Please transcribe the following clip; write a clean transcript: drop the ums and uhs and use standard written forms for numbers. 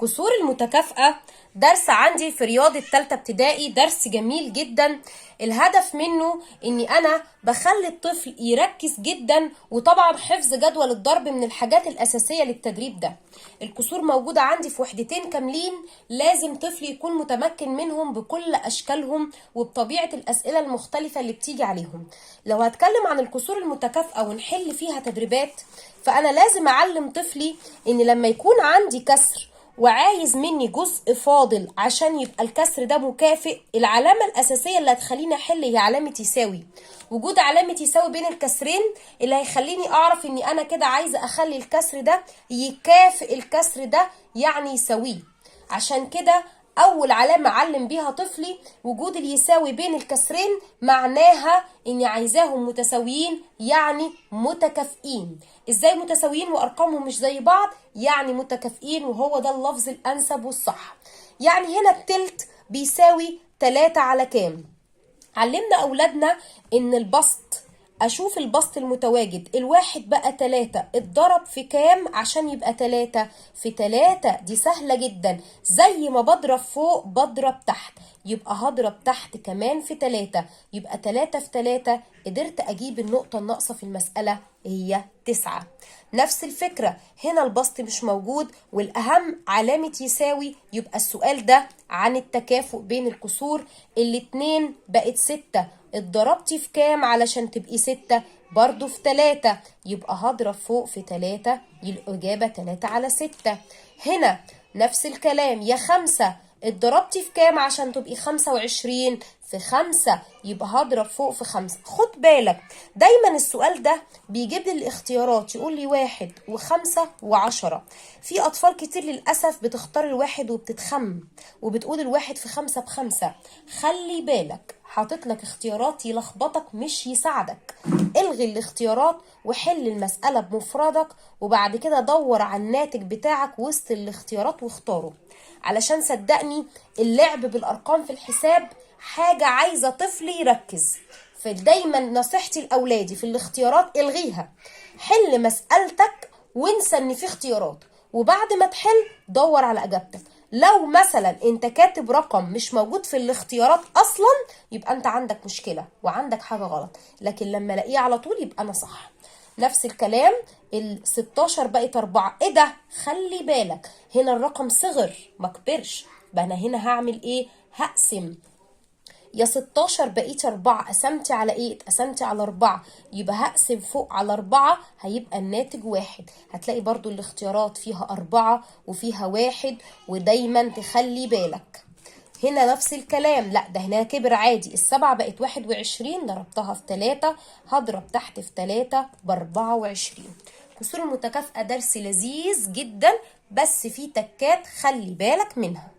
كسور المتكافئة درس عندي في رياضة تالتة ابتدائي، درس جميل جدا. الهدف منه اني انا بخلي الطفل يركز جدا، وطبعا حفظ جدول الضرب من الحاجات الاساسية للتدريب ده. الكسور موجودة عندي في وحدتين كاملين، لازم طفل يكون متمكن منهم بكل اشكالهم وبطبيعة الاسئلة المختلفة اللي بتيجي عليهم. لو هتكلم عن الكسور المتكافئة ونحل فيها تدريبات، فانا لازم اعلم طفلي ان لما يكون عندي كسر وعايز مني جزء فاضل عشان يبقى الكسر ده مكافئ، العلامة الأساسية اللي هتخليني أحل هي علامة يساوي. وجود علامة يساوي بين الكسرين اللي هيخليني أعرف إني أنا كده عايزة أخلي الكسر ده يكافئ الكسر ده، يعني يساويه. عشان كده أول علامة أعلم بيها طفلي وجود اليساوي بين الكسرين، معناها إني عايزاهم متساويين، يعني متكافئين. إزاي متساويين وأرقامهم مش زي بعض؟ يعني متكافئين، وهو ده اللفظ الأنسب والصح. يعني هنا التلت بيساوي 3 على كام؟ علمنا أولادنا إن البسط، أشوف البسط المتواجد، الواحد بقى 3، اتضرب في كام عشان يبقى 3؟ في 3. دي سهلة جدا، زي ما بضرب فوق بضرب تحت، يبقى هضرب تحت كمان في 3، يبقى 3 في 3. قدرت أجيب النقطة الناقصة في المسألة هي 9. نفس الفكرة هنا البسط مش موجود، والأهم علامة يساوي، يبقى السؤال ده عن التكافؤ بين الكسور. الاتنين بقت 6، اتضربتي في كام علشان تبقي 6؟ برضو في 3، يبقى هضرب فوق في 3، الإجابة 3 على 6. هنا نفس الكلام، يا 5 اتضربتي في كام عشان تبقي 25؟ في 5، يبقى هضرب فوق في 5. خد بالك دايما السؤال ده بيجيب لي الاختيارات، يقول لي 1 و5 و10. في أطفال كتير للأسف بتختار الواحد وبتتخم وبتقول الواحد في 5 ب5. خلي بالك، حاطط لك اختيارات يلخبطك مش يساعدك. الغي الاختيارات وحل المسألة بمفردك، وبعد كده دور على الناتج بتاعك وسط الاختيارات واختاره، علشان صدقني اللعب بالأرقام في الحساب حاجة عايزة طفل يركز. فدايما نصيحتي لأولادي في الاختيارات الغيها، حل مسألتك وانسى ان في اختيارات، وبعد ما تحل دور على اجابتك. لو مثلا انت كاتب رقم مش موجود في الاختيارات اصلا، يبقى انت عندك مشكلة وعندك حاجة غلط، لكن لما الاقيه على طول يبقى انا صح. نفس الكلام ال 16 بقت 4، ايه ده؟ خلي بالك هنا الرقم صغر ما كبرش، يبقى انا هنا هعمل ايه؟ هقسم. يا 16 بقيت 4، قسمتي على ايه؟ اتقسمتي على 4، يبقى هقسم فوق على 4، هيبقى الناتج 1. هتلاقي برضو الاختيارات فيها 4 وفيها 1، ودايما تخلي بالك هنا نفس الكلام، لا ده هنا كبر عادي، 7 بقت 21، ضربتها في 3، هضرب تحت في 3 ب24. كسور المتكافئة درس لذيذ جدا، بس فيه تكات خلي بالك منها.